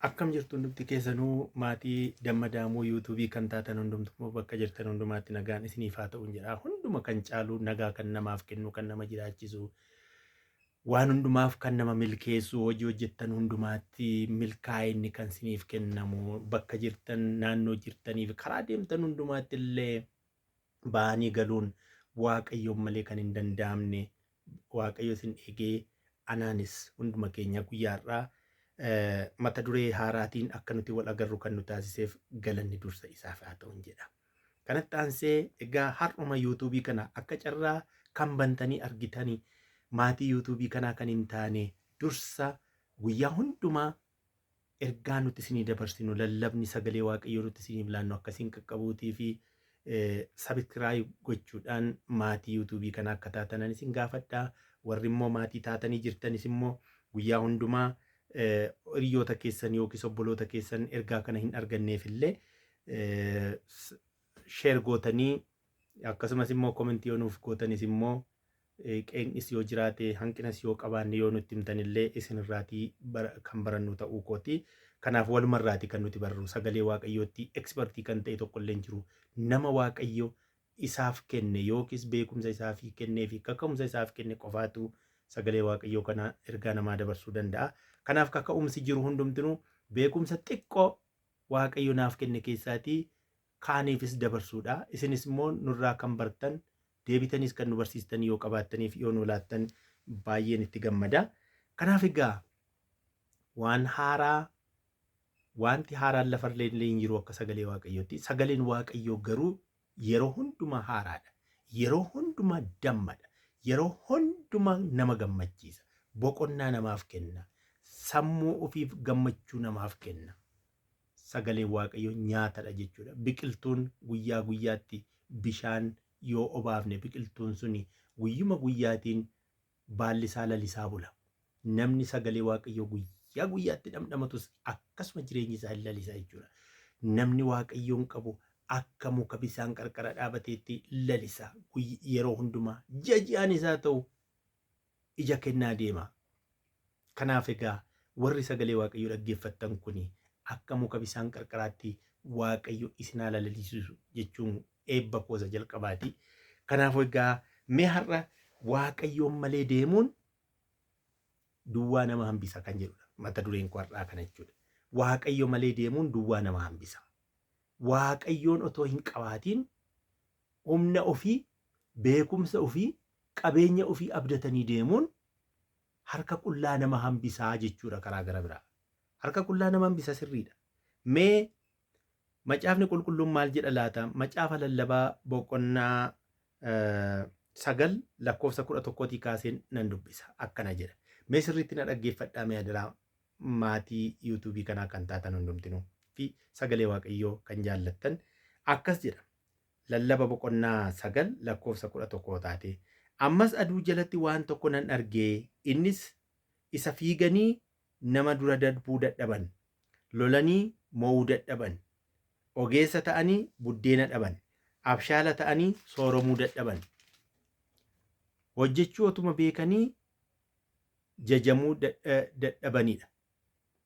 Akkam jirtu hundumti keessanuu maatii Damma Daamuu yuutuubii kan taatan hundumtuu bakka jirtan hundumaatti nagaan isiniif haa ta'u jedha. Hunduma kan caalu nagaa kan namaaf kennu, kan nama jiraachisu, waan hundumaaf kan nama milkeessu, hojii hojjettan hundumaatti milkaa'inni kan isiniif kennamu, bakka jirtan, naannoo jirtaniif karaa deemtan hundumaatti illee ba'anii galuun Waaqayyoon malee kan hin danda'amne, Waaqayyo isin eegee anaanis hunduma keenya guyyaa har'aa mata duree haaraatiin akka nuti wal agarru kan nu taasiseef galanni dursa isaaf haa ta'u jedha. Kanatti aansee egaa har'uma yuutuubii kana akka carraa kan bantanii argitanii maatii yuutuubii kanaa kan hin taane, dursa guyyaa hundumaa ergaa nuti isinii dabarsinu, lallabni sagalee Waaqayyoo nuti isiniif laannu akkasiin qaqqabuutii fi subscribe gochuudhaan maatii yuutuubii kanaa akka taatanan isin gaafadha. Warri immoo maatii taatanii jirtanis immoo guyyaa hundumaa hiriyoota keessan yookiis obboloota keessan ergaa kana hin arganneef illee share gootanii, akkasumas immoo comment yoo nuuf gootanis immoo, qeeqnis yoo jiraate, hanqinas yoo qabaanne yoo nutti himtan illee isinirraatii kan barannu ta'uu kooti. Kanaaf walumarraatii kan nuti barru, sagalee Waaqayyootti expertii kan ta'e tokko illee hin jiru. Nama Waaqayyo isaaf kenne yookiis beekumsa isaaf kennee fi kaka'umsa isaaf kenne qofaatu sagalee Waaqayyoo kana ergaa namaa dabarsuu danda'a. Kanaaf kaka'umsi jiru hundumtinuu beekumsa xiqqoo Waaqayyo naaf kenne keessaatii kaaniifis dabarsuudha. Isinis immoo nurraa kan bartan deebitaniis kan nu barsiistan yoo qabaattaniif yoo nu laattan baay'een itti gammada. Kanaaf egaa waan haaraa, wanti haaraan lafarlee illee hin jiru akka sagalee Waaqayyooti. Sagaleen Waaqayyoo garuu yeroo hundumaa haaraadha. Yeroo hundumaa dammadha. Yeroo hundumaa nama gammachiisa. Boqonnaa namaaf kenna. Sammuu ofiif gammachuu namaaf kenna. Sagaleen Waaqayyoo nyaatadha jechuudha. Biqiltuun guyyaa guyyaatti bishaan yoo obaafne, biqiltuun suni guyyuma guyyaatiin baalli isaa lalisaa bula. Namni sagalee Waaqayyoo guyyaa guyyaatti dhamdhamatus akkasuma jireenyi isaa hin lalisa jechuudha. Namni Waaqayyoon qabu akka muka bisaan qarqara dhaabateetti lalisa, yeroo hundumaa ji'a ji'aan isaa ta'u ija kennaa deema. Kanaaf egaa warri sagalee Waaqayyoo dhaggeeffattan kuni akka muka bisaan qarqaraatti Waaqayyo isin haa lalisiisu jechuun eebba koosa jalqabaati. Kanaaf egaa mee har'a Waaqayyoon malee deemuun duwwaa nama hambisa kan jedhudha. Mata dureen koo har'aa kana jechuudha. Waaqayyo malee deemuun duwwaa nama hambisa. Waaqayyoon otoo hin qabaatiin humna ofii, beekumsa ofii, qabeenya ofii abdatanii deemuun harka qullaa nama hambisaa jechuudha karaa gara biraa. Harka qullaa nama hambisa, sirriidha. Mee Macaafni Qulqulluun maal jedha laata? Macaafa Lallabaa boqonnaa 9 lakkoofsa 11tii kaaseen nan dubbisa. Akkana jedha. Mee sirriitti na dhaggeeffadhaa, mee adaraa, maatii yuutuubii kanaa kan taatan hundumtinuu fi sagalee Waaqayyoo kan jaallattan, akkas jedha. Lallaba boqonnaa 9 lakkoofsa 11 taate. Ammas aduu jalatti waan tokko nan argee, innis isa fiiganii nama dura darbuu dadhaban, lolanii mo'uu dadhaban, ogeessa ta'anii buddeena dhaban, abshaala ta'anii sooromuu dadhaban, hojjechuu otuma beekanii jajamuu dadhabanidha.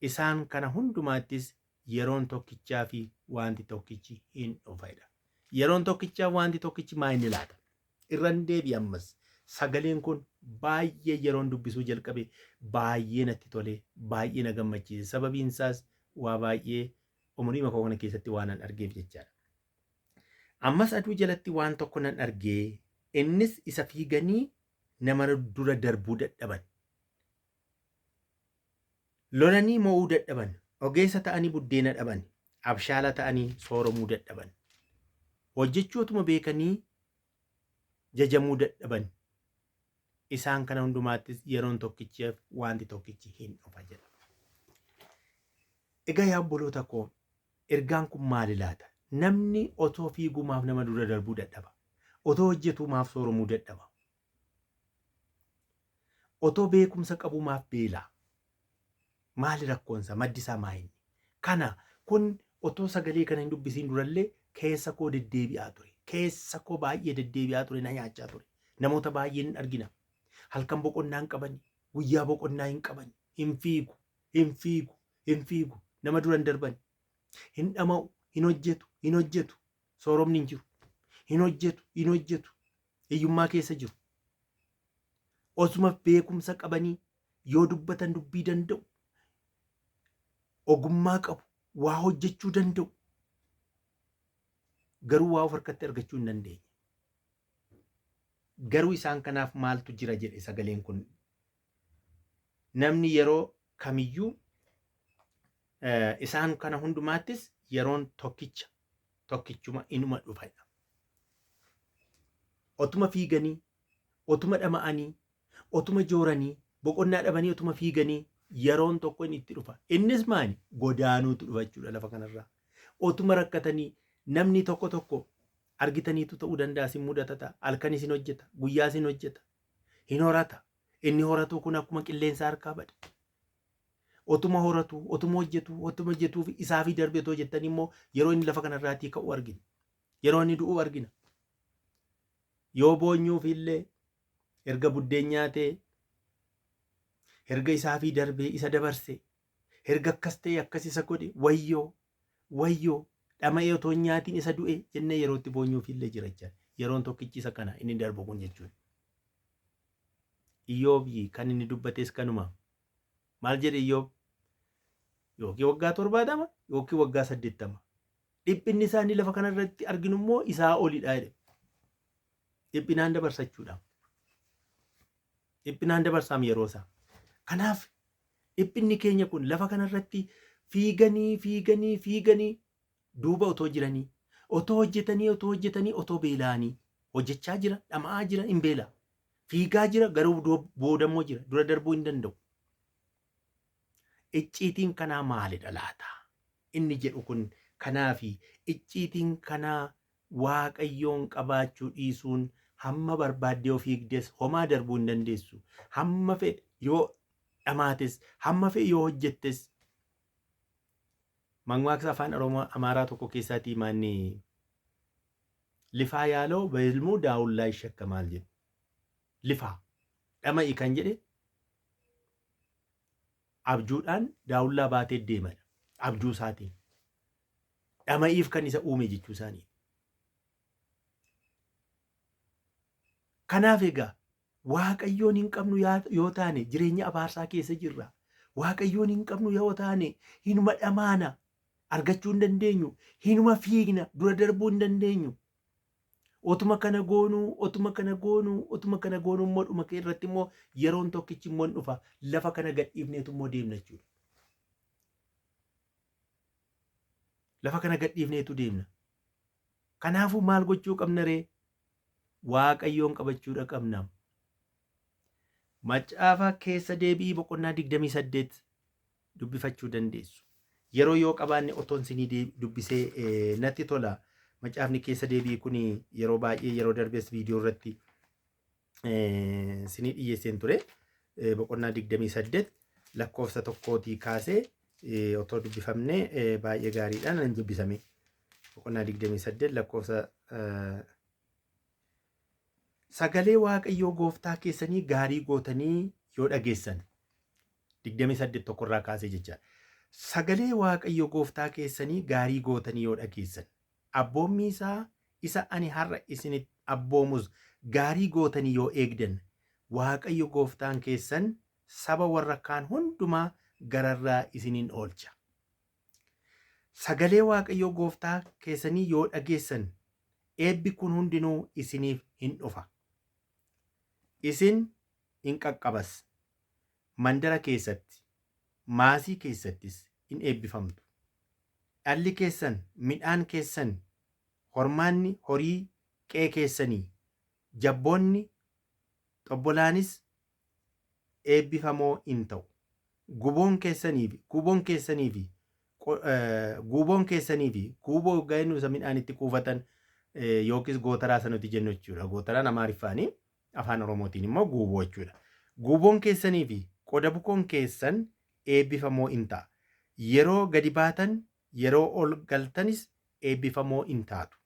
Isaan kana hundumaattis yeroon tokkichaa fi wanti tokkichi hin dhufedha. Yeroon tokkichaa, wanti tokkichi maa inni laata? Irran deebi ammas. Sagaleen kun baay'ee yeroon dubbisuu jalqabe baay'ee natti tole, baay'ee na gammachiise. Sababiin isaas waa baay'ee umurii makoo kana keessatti waan an argeef jechaadha. Ammas aduu jalatti waan tokko nan argee, innis isa fiiganii nama dura darbuu dadhaban, lolanii mo'uu dadhaban, ogeessa ta'anii buddeena dhaban, abshaala ta'anii sooromuu dadhaban, hojjechuu otuma beekanii jajamuu dadhaban. Isaan kana hundumaattis yeroon tokkichiif wanti tokkichi hin dhufa jedha. Egaa yaa obboloota koo, ergaan kun maali laata? Namni otoo fiigumaaf nama dura darbuu dadhaba? Otoo hojjetumaaf sooromuu dadhaba? Otoo beekumsa qabumaaf beelaa? Maali rakkoonsa? Maddi isaa maa inni? Kana kun otoo sagalee kana hin dubbisiin durallee keessa koo deddeebi'aa ture. Keessa koo baay'ee deddeebi'aa ture, na nyaachaa ture. Namoota baay'een hin argina. Halkan boqonnaa hin qabani, guyyaa boqonnaa hin qabani, hin fiigu, hin fiigu, hin fiigu. Nama dura hin darban. Hin dhama'u, hin hojjetu, hin hojjetu. Sooromni hin jiru. Hin hojjetu, hin hojjetu. Hiyyummaa keessa jiru. Osuma beekumsa qabanii yoo dubbatan dubbii danda'u. Ogummaa qabu, waa hojjechuu danda'u. Garuu waa of harkatti argachuu hin dandeenye. Garuu isaan kanaaf maaltu jira jedhe sagaleen kun. Namni yeroo kamiyyuu isaan kana hundumaattis yeroon tokkicha tokkichuma inuma dhufa. Otuma fiiganii, otuma dhama'anii, otuma jooranii, boqonnaa dhabanii otuma fiiganii yeroon tokko inni itti dhufa. Innis maali? Godaanuutu dhufa jechuudha lafa kanarraa. Otuma rakkatanii namni tokko tokko argitaniitu ta'uu danda'a sin mudata ta'a. Halkan isin hojjeta, guyyaa isin hojjeta. Hin horata. Inni horatu kun akkuma qilleensa harkaa bada. Otuma horatu, otuma hojjetu, otuma hojjetuu fi isaafii darbe otoo jettanii immoo yeroo inni lafa kanarraatii ka'u argina. Yeroo inni du'u argina. Yoo boonyuuf illee erga buddeen nyaatee erga isaafii darbee isa dabarse erga akkas ta'e akkas isa godhe wayyoo wayyoo dhama'ee otoo hin nyaatiin isa du'e jennee yeroo itti boonyuuf illee jira jechaadha. Yeroon tokkichi isa kana inni darbu kun jechuudha. Iyyoob kan inni dubbates kanuma. Maal jedhe Iyyoob? Yookiin waggaa 70 yookiin waggaa 80. Dhiphinni isaanii lafa kanarratti arginu immoo isaa olidha jedhe. Dhiphinaan dabarsachuudha. Dhiphinaan dabarsaam yeroo isaa. Kanaaf dhiphinni keenya kun lafa kanarratti fiiganii fiiganii fiiganii duuba otoo jiranii otoo hojjetanii otoo hojjetanii otoo beela'anii hojjechaa jira dhama'aa jira hin beela. Fiigaa jira garuu boodammoo jira dura darbuu hin danda'u. Icciitiin kanaa maalidha laata? Inni jedhu kun kanaafi icciitiin kanaa Waaqayyoon qabaachuu dhiisuun hamma barbaaddee yoo fiigdes homaa darbuu hin dandeessu. Hamma fe'e yoo dhamaates, hamma fe'e yoo hojjettes. Mammaaksa afaan Oromoo Amaaraa tokko keessaatii maanni lifaa yaaloo behilmuu daawullaa ishakkamaal jedhu. Lifaa dhama'i kan jedhe abjuudhaan daawullaa baatee deemadha. Abjuu isaatiin. Dhama'iif kan isa uume jechuu isaaniiti. Kanaaf egaa Waaqayyoon hin qabnu yoo taane jireenya abaarsaa keessa jirra. Waaqayyoon hin qabnu yoo taane hinuma dhamaana argachuu hin dandeenyu. Hinuma fiigna dura darbuu hin dandeenyu. Otuma kana goonuu, otuma kana goonuu, otuma kana goonuu immoo dhuma kee irratti immoo yeroon tokkichi immoo hin dhufa. Lafa kana gadhiifneetu immoo deemna jechuudha. Lafa kana gadhiifneetu deemna. Kanaafuu maal gochuu qabna ree? Waaqayyoon qabachuudha qabna. Macaafa keessa deebi'ii boqonnaa 28 dubbifachuu dandeessu. Yeroo yoo qabaanne otoon sinii dubbisee natti tola. Macaafni keessa deebi'ii kun yeroo baay'ee yeroo darbees viidiyoo irratti sinii dhiyyeesseen ture. Boqonnaa 28 lakkoofsa tokkootii kaasee otoo dubbifamne baay'ee gaariidha nan dubbisame. Boqonnaa 28 lakkoofsa sagalee Waaqayyoo gooftaa keessanii gaarii gootanii yoo dhageessan 28 tokkorraa kaasee jecha sagalee Waaqayyoo gooftaa keessanii gaarii gootanii yoo dhageessan abboommii isaa isa ani har'a isinitti abboomus gaarii gootanii yoo eegdan Waaqayyo gooftaan keessan saba warra kaan hundumaa gararraa isin in oolcha. Sagalee Waaqayyoo gooftaa keessanii yoo dhageessan eebbi kun hundinuu isiniif hin dhufa. Isin in qaqqabas. Mandara keessatti, maasii keessattis in eebbifamtu. Dhalli keessan, midhaan keessan, hormaanni horii qe'ee keessanii, jabboonni, xobbolaanis eebbifamoo in ta'u. Guboon keessanii fi guuboon keessanii fi guuboon keessanii fi guuboo yoggaa jennu isa midhaan itti kuufatan yookiis gootaraa isa nuti jennu jechuudha. Gootaraan Amaariffaanii afaan Oromootiin immoo guuboo jechuudha. Guuboon keessanii fi qoda bukoon keessan eebbifamoo in ta'a. Yeroo gadi baatan yeroo ol galtanis eebbifamoo in taatu.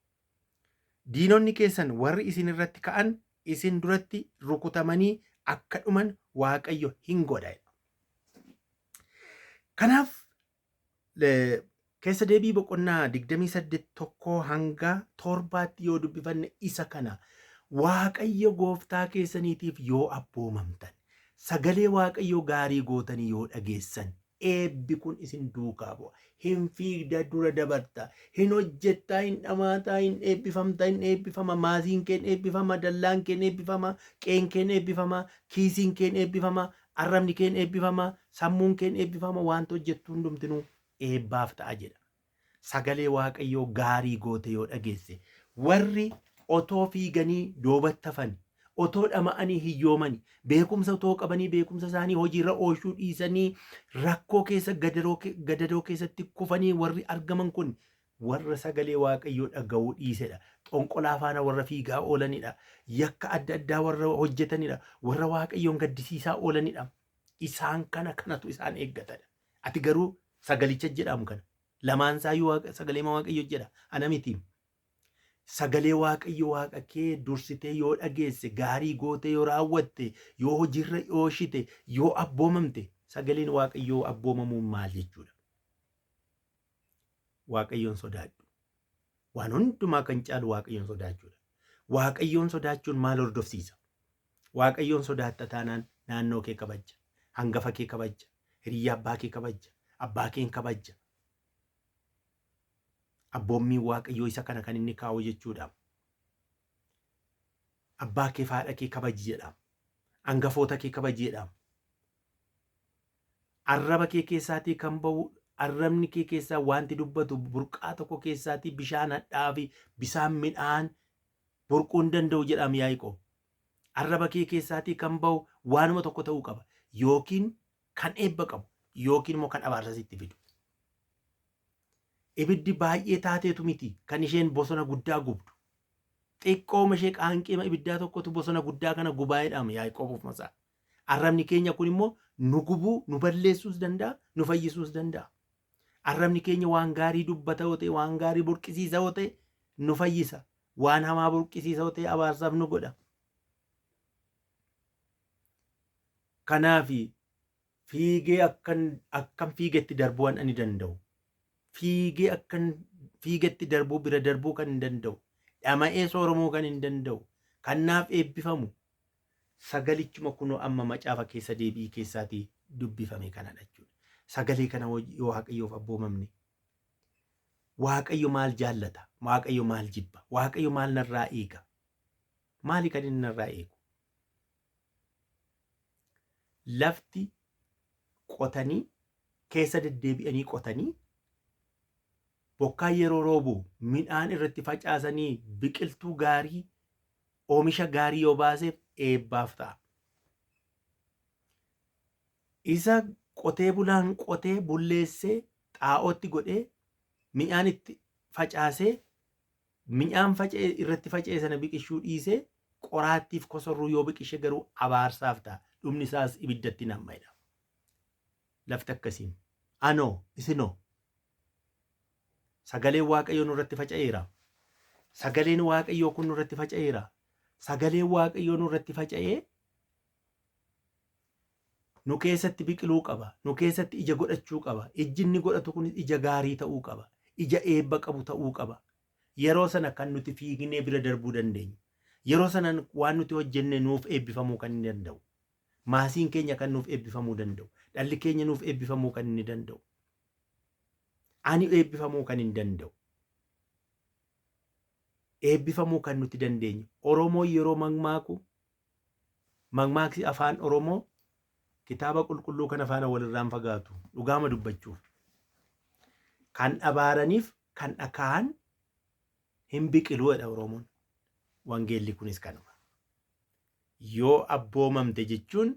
Diinonni keessan warri isin irratti ka'an isin duratti rukutamanii akka dhuman Waaqayyo hin godha. Kanaaf Keessa deebii boqonnaa 28 1 hanga 7tti yoo dubbifanne isa kana Waaqayyo gooftaa keessaniitiif yoo abboomamtan, sagalee Waaqayyoo gaarii gootanii yoo dhageessan, eebbi kun isin duukaa bu'a. Hin fiigda dura dabarta, hin hojjettaa, hin dhamaataa, hin eebbifamta, hin eebbifama, maasiin keen eebbifama, dallaan keen eebbifama, qeen keen eebbifama, kiisiin keen eebbifama, arrabni keen eebbifama, sammuun keen eebbifama, wanta hojjettu hundumtinuu eebbaaf ta'a jedha. Sagalee Waaqayyoo gaarii goote yoo dhageesse, warri otoo fiiganii duubatti hafan, otoo dhama'anii hiyyoomani, beekumsa otoo qabanii beekumsa isaanii hojiirra oolchuu dhiisanii rakkoo keessa gadadoo keessatti kufanii warri argaman kun warra sagalee Waaqayyoo dhaga'uu dhiisedha. Xonqolaa faana warra fiigaa oolanidha. Yakka adda addaa warra hojjetanidha. Warra Waaqayyoon gaddisiisaa oolanidha. Isaan kana kanatu isaan eeggatadha. Ati garuu sagalicha jedhamu kana. Lamaan isaayyuu waaqa sagaleema Waaqayyo jedha. Ana miti. Sagalee Waaqayyo Waaqa kee dursitee yoo dhageesse, gaarii gootee yoo raawwatte, yoo hojiirra oolchite, yoo abboomamte, sagaleen Waaqayyoo abboomamuun maal jechuudha? Waaqayyoon sodaadhu. Waan hundumaa kan caalu Waaqayyoon sodaachuudha. Waaqayyoon sodaachuun maal hordofsiisa? Waaqayyoon sodaatta taanaan naannoo kee kabajja, hangafa kee kabajja, hiriyyaa abbaa kee kabajja, abbaa keen kabajja. Abboommiin Waaqayyoo isa kana kan inni kaa'u jechuudha. Abbaa kee fi haadha kee kabaji jedha. Hangafoota kee kabaji jedha. Arraba kee keessaatii kan ba'u arrabni kee keessaa wanti dubbatu burqaa tokko keessaatii bishaan hadhaa'aa fi bisaan midhaan burquu hin danda'u jedhaam Yaaqoob. Arraba kee keessaatii kan ba'u waanuma tokko ta'uu qaba. Yookiin kan eebba qabu yookiin immoo kan abaarsa sitti fidu. Ibiddi baay'ee taateetu miti kan isheen bosona guddaa gubdu. Xiqqooma ishee qaanqeema ibiddaa tokkotu bosona guddaa kana gubaa jedhama Yaaqoob ofumasaa. Arrabni keenya kun immoo nu gubuu, nu balleessuus danda'a, nu fayyisuus danda'a. Arrabni keenya waan gaarii dubbata yoo ta'e, waan gaarii burqisiisa yoo ta'e nu fayyisa. Waan hamaa burqisiisa yoo ta'e abaarsaaf nu godha. Kanaaf fiigee akkan fiigetti darbuu waan ani danda'u. Fiigee akkan fiigetti darbuu bira darbuu kan hin danda'u. Dhama'ee sooromuu kan hin danda'u. Kan naaf eebbifamu sagalichuma kunoo amma macaafa keessa deebi'ii keessaatii dubbifame kanadha jechuudha. Sagalee kana yoo Waaqayyoof abboomamne Waaqayyo maal jaallata? Waaqayyo maal jibba? Waaqayyo maal narraa eega? Maali kan inni narraa eegu? Lafti qotanii keessa deddeebi'anii qotanii bokkaan yeroo roobu midhaan irratti facaasanii biqiltuu gaarii oomisha gaarii yoo baaseef eebbaaf ta'a. Isa qotee bulaan qotee bulleessee xaa'ootti godhee midhaan itti facaasee midhaan faca'e irratti faca'e sana biqilchuu dhiisee qoraattiif kosorruu yoo biqilche garuu abaarsaaf ta'a. Dhumni isaas ibiddatti nam'edha. Lafti akkasiin. Anoo isinoo sagaleen Waaqayyoo nurratti faca'eera. Sagaleen Waaqayyoo kun nurratti faca'eera. Sagaleen Waaqayyoo nurratti faca'ee nu keessatti biqiluu qaba. Nu keessatti ija godhachuu qaba. Ijji inni godhatu kunis ija gaarii ta'uu qaba. Ija eebba qabu ta'uu qaba. Yeroo sana kan nuti fiignee bira darbuu dandeenyu. Yeroo sana waan nuti hojjenne nuuf eebbifamuu kan inni danda'u. Maasiin keenya kan nuuf eebbifamuu danda'u. Dhalli keenya nuuf eebbifamuu kan inni danda'u. Ani eebbifamuu kan hin danda'u. Eebbifamuu kan nuti dandeenyu. Oromoon yeroo makmaaku makmaaksi afaan Oromoo kitaaba qulqulluu kana faana walirraan fagaatu dhugaama dubbachuuf. Kan abaaraniif kan dhakaa'an hin biqiluu jedha Oromoon. Wangeelli kunis kanuma. Yoo abboomamte jechuun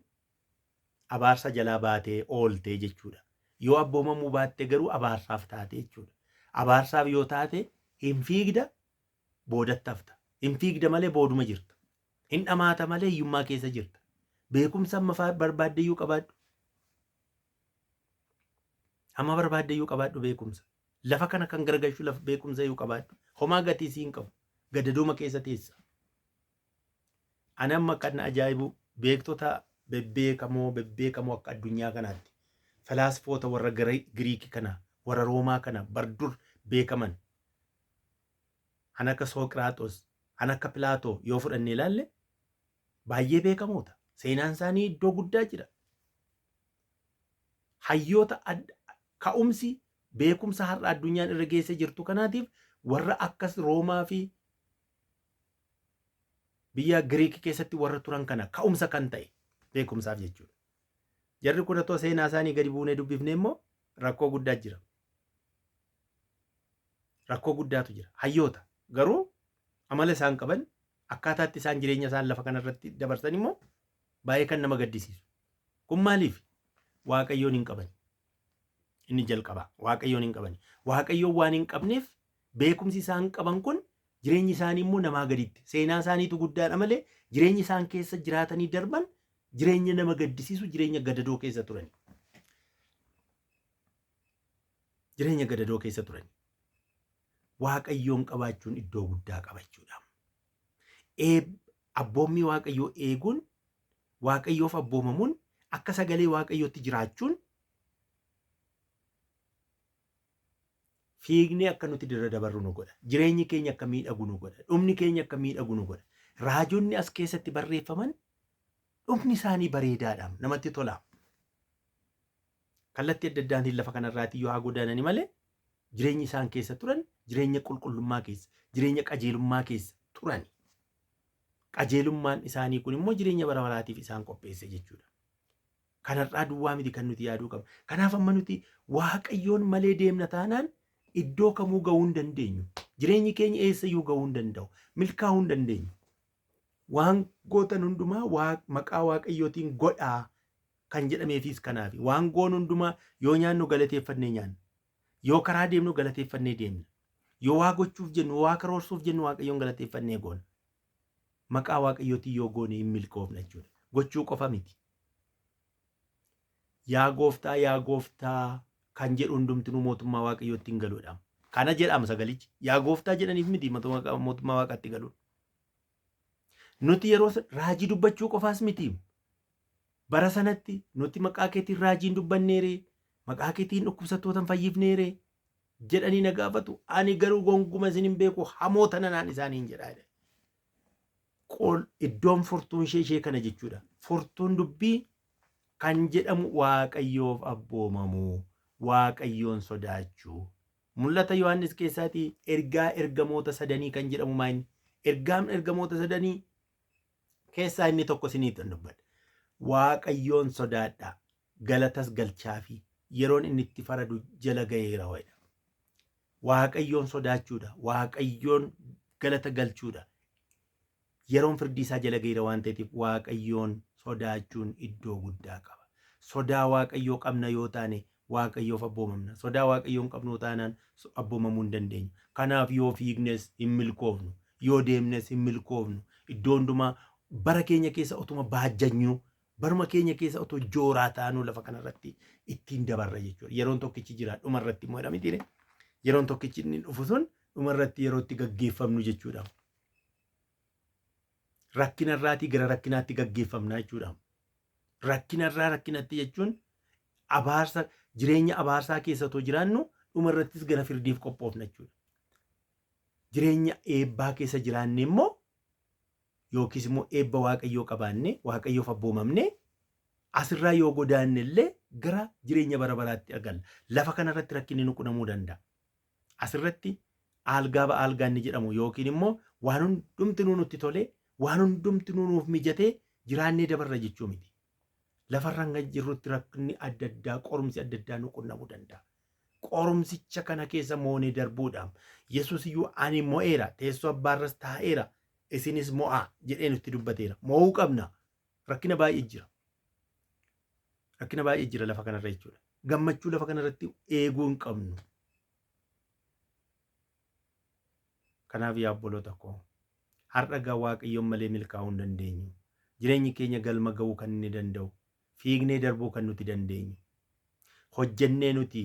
abaarsa jalaa baatee oolte jechuudha. Yoo abboomamuu baatte garuu abaarsaaf taate jechuudha. Abaarsaaf yoo taate hin fiigda boodatti hafta. Hin fiigda malee booduma jirta. Hin dhamaata malee hiyyummaa keessa jirta. Beekumsa amma barbaaddeyyuu qabaadhu. Amma barbaaddeyyuu qabaadhu beekumsa. Lafa kana kan garagalchu lafa beekumsa iyyuu qabaadhu. Homaa gatii siin qabu. Gadadooma keessa teessa. Ani amma kan na ajaa'ibu beektota bebbeekamoo bebbeekamoo akka addunyaa kanaatti falaasfoota warra Giriikii kana Warra Roomaa kana bardur beekaman kan akka Sooqiraaxos, kan akka Pilaatoo yoo fudhannee ilaalle baay'ee beekamoota. Seenaan isaanii iddoo guddaa jira. Hayyoota ka'umsi beekumsa har'a addunyaan irra geessee jirtu kanaatiif warra akkas Roomaa fi biyya Giriik keessatti warra turan kana ka'umsa kan ta'e beekumsaaf jechuudha. Jarri kun otoo seenaa isaanii gadi buunee dubbifne immoo rakkoo guddaa jira. Rakkoo guddaatu jira. Hayyoota garuu amala isaan qaban, akkaataatti isaan jireenya isaan lafa kanarratti dabarsan immoo baay'ee kan nama gaddisiisu. Kun maaliif? Waaqayyoon hin qaban. Inni jalqabaa Waaqayyoon hin qaban. Waaqayyoon waan hin qabneef beekumsi isaan qaban kun, jireenyi isaanii immoo namaa gaditti. Seenaa isaaniitu guddaadha malee jireenyi isaan keessa jiraatanii darban jireenya nama gaddisiisu, jireenya gadadoo keessa turani. Jireenya gadadoo keessa turani. Waaqayyoon qabaachuun iddoo guddaa qabachuudha. Abboommii Waaqayyoo eeguun, Waaqayyoof abboomamuun, akka sagalee Waaqayyootti jiraachuun fiignee akka nuti dirra dabarru nu godha. Jireenyi keenya akka miidhagu nu godha. Dhumni keenya akka miidhagu nu godha. Raajonni as keessatti barreeffaman dhumni isaanii bareedaadha. Namatti tola. Kallattii adda addaatiin lafa kanarraatii yoo haa godaanani malee jireenyi isaan keessa turan jireenya qulqullummaa keessa, jireenya qajeelummaa keessa turan. Qajeelummaan isaanii kun immoo jireenya bara baraatiif isaan qopheesse jechuudha. Kanarraa duwwaa miti kan nuti yaaduu qabnu. Kanaaf amma nuti Waaqayyoon malee deemna taanaan iddoo kamuu ga'uu hin dandeenyu. Jireenyi keenya eessayyuu ga'uu hin danda'u. Milkaa'uu hin dandeenyu. Waan gootan hundumaa maqaa Waaqayyootiin godhaa kan jedhameefis kanaafi. Waan goonu hundumaa, yoo nyaannu galateeffannee nyaanna. Yoo karaa deemnu galateeffannee deemna. Yoo waa gochuuf jennu, waa karoorsuuf jennu, Waaqayyoon galateeffannee goona. Maqaa Waaqayyootiin yoo goone hin milkoofna jechuudha. Gochuu qofa miti. Yaa gooftaa, yaa gooftaa kan jedhu hundumtinuu mootummaa Waaqayyootti hin galuudha. Kana jedhama sagalichi. Yaa gooftaa jedhaniif miti mootummaa Waaqaatti galuun. Nuti yeroo raajii dubbachuu qofaas miti. Bara sanatti nuti maqaa keetiin raajiin dubbanneere, maqaa keetiin dhukkubsattoota hin fayyifneere jedhanii na gaafatu. Ani garuu gonguma isin hin beeku, hamoota nanaan isaaniin jedha jedhe. Qol iddoon furtuun ishee ishee kana jechuudha. Furtuun dubbii kan jedhamu Waaqayyoof abboomamuu, Waaqayyoon sodaachuu. Mul'ata Yohaannis keessaatii ergaa ergamoota sadanii kan jedhamu maayini? Ergaan ergamoota sadanii keessaa inni tokko isiniif dubbadha. Waaqayyoon sodaadhaa, galatas galchaafi, yeroon inni itti faradu jala ga'eera jedha. Waaqayyoon sodaachuudha. Waaqayyoon galata galchuudha. Yeroon firdii isaa jala ga'eera waan ta'eef Waaqayyoon sodaachuun iddoo guddaa qaba. Sodaa Waaqayyoo qabna yoo taane Waaqayyoof abboomamna. Sodaa Waaqayyoo hin qabnu taanaan abboomamuu hin dandeenyu. Kanaaf yoo fiignes hin milkoofnu. Yoo deemnes hin milkoofnu. Iddoo hundumaa bara keenya keessa otuma baajjanyuu, baruma keenya keessa otoo jooraa taanuu lafa kanarratti ittiin dabarra jechuudha. Yeroon tokkichi jira dhumarratti immoo jedhamitiire. Yeroon tokkichi inni dhufu sun dhumarratti yeroo itti gaggeeffamnu jechuudha. Rakkinarraatii gara rakkinaatti gaggeeffamna jechuudha. Rakkinarraa rakkinatti jechuun abaarsa, jireenya abaarsaa keessa otoo jiraannu dhumarrattis gara firdiif qophoofna jechuudha. Jireenya eebbaa keessa jiraanne immoo, yookiis immoo eebba Waaqayyoo qabaanne, Waaqayyoof abboomamne, asirraa yoo godaanne illee gara jireenya bara baraatti arganna. Lafa kanarratti rakkinni nu qunnamuu danda'a. Asirratti aalgaa ba'aalgaa inni jedhamu yookiin immoo waan hundumtinuu nutti tolee, waan hundumtinuu nuuf mijatee jiraannee dabarra jechuu miti. Lafarra hanga jirrutti rakkinni adda addaa, qorumsi adda addaa nu qunnamuu danda'a. Qorumsicha kana keessa moonee darbuudhaaf Yesuus iyyuu ani mo'eera, teessoo abbaarras taa'eera, isinis mo'aa jedhee nutti dubbateera. Mo'uu qabna. Rakkina baay'ee jira. Rakkina baay'ee jira lafa kanarra jechuudha. Gammachuu lafa kanarratti eeguu hin qabnu. Kanaaf yaa obboloota koo, har'a gaa Waaqayyoon malee milkaa'uu hin dandeenyu. Jireenyi keenya galma ga'uu kan inni danda'u, fiignee darbuu kan nuti dandeenyu, hojjennee nuti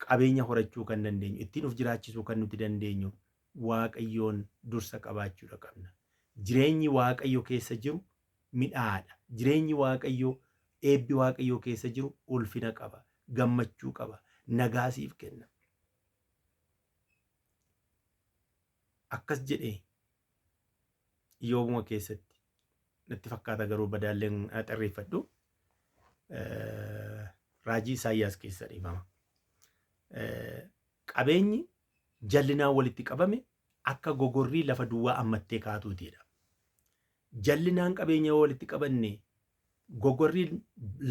qabeenya horachuu kan dandeenyu, ittiin of jiraachisuu kan nuti dandeenyu Waaqayyoon dursa qabaachuudha qabna. Jireenyi Waaqayyo keessa jiru midhaadha. Jireenyi Waaqayyoo, eebbi Waaqayyoo keessa jiru ulfina qaba, gammachuu qaba. Nagaa siif kenna. Akkas jedhee Iyyoobuma keessatti natti fakkaata garuu badaalleen xerreeffadhu. Raajii Isaayyaas keessa dhiifama. Qabeenyi jallinaan walitti qabame akka gogorrii lafa duwwaa ammattee kaatuutiidha. Jallinaan qabeenya yoo walitti qabanne gogorrii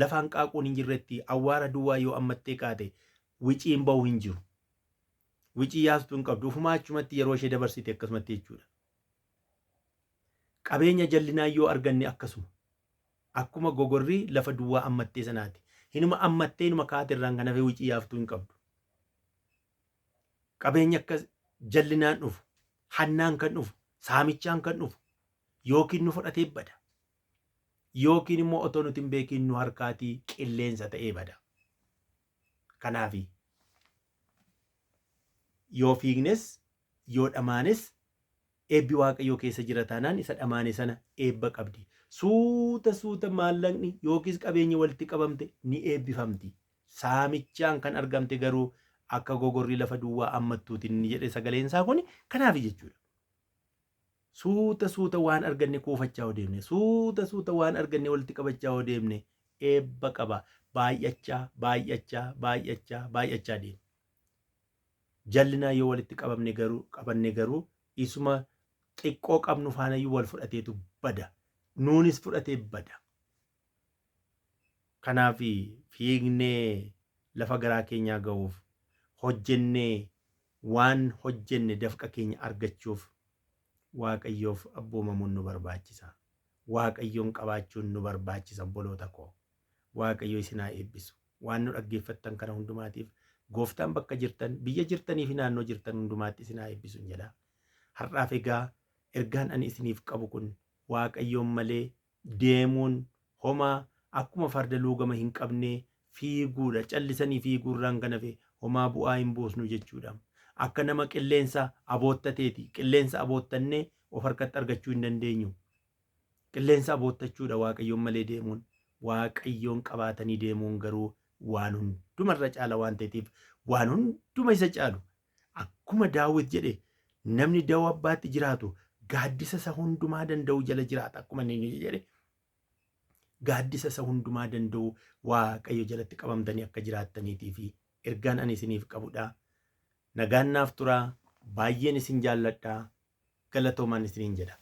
lafaan qaaquun hin jirretti awwaara duwwaa yoo ammattee kaate wiciin ba'u hin jiru. Wicii yaastuu hin qabdu. Ufumaa achumatti yeroo ishee dabarsite akkasumatti jechuudha. Qabeenya jallinaan yoo arganne akkasuma. Akkuma gogorrii lafa duwwaa ammattee sanaati. Hinuma ammattee hinuma kaate irraan kan hafe wicii yaaftuu hin qabdu. Qabeenya akka jallinaan dhufu, hannaan kan dhufu, saamichaan kan dhufu yookiin nu fudhatee bada. Yookiin immoo otoo nuti hin beekiin nu harkaatii qilleensa ta'ee bada. Kanaafi yoo fiignes yoo dhamaanes eebbi Waaqayyoo keessa jira taanaan isa dhamaane sana eebba qabdi. Suuta suuta maallaqni yookiis qabeenyi walitti qabamte ni eebbifamti. Saamichaan kan argamte garuu akka gogorrii lafa duwwaa ammattuuti inni jedhe sagaleen isaa kun kanaafi jechuudha. Suuta suuta waan arganne kuufachaa yoo deemne, suuta suuta waan arganne walitti qabachaa yoo deemne eebba qaba. Baay'achaa, baay'achaa, baay'achaa, baay'achaa deema. Jallinaa yoo walitti qabamne garuu qabanne garuu isuma xiqqoo qabnu faanayyuu wal fudhateetu bada. Nuunis fudhatee bada. Kanaaf fiignee lafa garaa keenyaa ga'uuf hojjennee waan hojjenne dafqa keenya argachuuf Waaqayyoof abboomamuun nu barbaachisa. Waaqayyoon qabaachuun nu barbaachisa obboloota koo. Waaqayyo isin haa eebbisu. Waan nu dhaggeeffattan kana hundumaatiif gooftaan bakka jirtan, biyya jirtanii fi naannoo jirtan hundumaatti isin haa eebbisu jedha. Har'aaf egaa ergaan ani isiniif qabu kun Waaqayyoon malee deemuun homaa akkuma farda luugama hin qabnee fiiguudha. Callisanii fiiguurraan kan hafe homaa bu'aa hin buusnu jechuudha. Akka nama qilleensa aboottateeti. Qilleensa aboottannee of harkatti argachuu hin dandeenyu. Qilleensa aboottachuudha Waaqayyoon malee deemuun. Waaqayyoon qabaatanii deemuun garuu waan hundumarra caala waan ta'eef waan hunduma isa caalu. Akkuma Daawit jedhe namni da'oo abbaatti jiraatu gaaddisa isa hundumaa danda'u jala jiraata akkuma inni jedhe gaaddisa isa hundumaa danda'u Waaqayyo jalatti qabamtanii akka jiraattaniitii fi ergaan ani isiniif qabudha. Nagaan naaf turaa baay'een isin jaalladha galatoomaan isiniin jedha.